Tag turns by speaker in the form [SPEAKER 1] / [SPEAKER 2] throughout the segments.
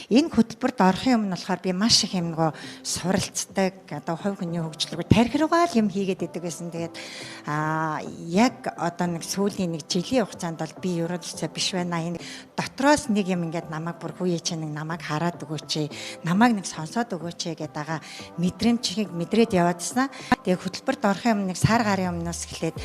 [SPEAKER 1] Энэ хөтөлбөрт орохын өмнө болохоор би маш их юм нөгөө суралцдаг, одоо хувь хүний хөгжил рүү тархи руугаа л юм хийгээд идэг байсан. Тэгээд яг одоо нэг сүүлийн нэг жилийн хугацаанд бол би ерөөсөө биш байна. Энэ дотроос нэг юм ингээд намайг бүр хүүе чи нэг намайг хараад өгөөч, намайг нэг сонсоод өгөөч гэдэг байгаа мэдрэмжийг мэдрээд яваадсан. Тэгээ хөтөлбөрт орохын өмнө нэг сар гарын өмнөөс эхлээд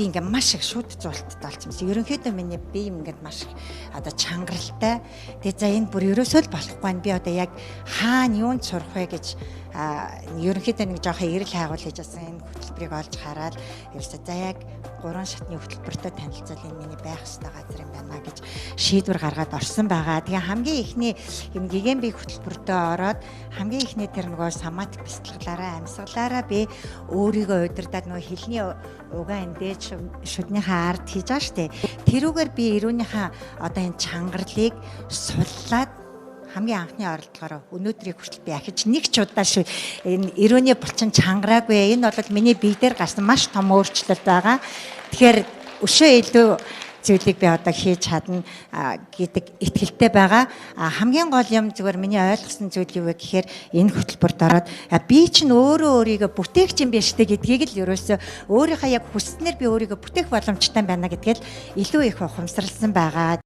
[SPEAKER 1] би ингээд маш их шүд зулттай болсон юм. Ерөнхийдөө миний бие ингээд маш их одоо чангаралтай. Тэгээ за энэ бүр ерөөсөө л болохгүй байна. Би одоо яг хаана юунд сурах вэ гэж ерөнхийдөө нэг жоохон эрэл хайгуул хийж байсан. Энэ хөтөлбөрийг олж хараад ерөөсөө за яг 3 шатны хөтөлбөртэй танилцвал энэ миний байх ёстой газар юм байна гэж шийдвэр гаргаад орсон байгаа. Тэгээ хамгийн эхний юм гигэн бие хөтөлбөртөө ороод хамгийн эхний тэр нөгөө соматик бясалгалаараа амьсгалаараа би өөрийгөө удирдаад нөгөө хилний угаан дээд шүднийхээ ард хийж байгаа штэ. Тэрүүгээр би эрүүнийхээ одоо энэ чангарлыг суллаад хамгийн анхны оролдлогоор өнөөдрийг хүртэл би ахиж нэг ч удаа шүү энэ эрүүний булчин чангараагүй. Энэ бол миний бие дээр гарсан маш том өөрчлөлт байгаа. Тэгэхээр өшөө илүү зүйлийг би одоо хийж чадна гэдэг итгэлтэй байгаа. Хамгийн гол юм зүгээр миний ойлгосон зүйл юу вэ гэхээр энэ хөтөлбөрт ороод би чинь өөрөө өөрийгөө бүтээгч юм биш үү гэдгийг л ерөөсөө өөрийнхөө яг хүссэнээр би өөрийгөө бүтээх боломжтой байна гэдгээл илүү их ухамсарласан байгаа.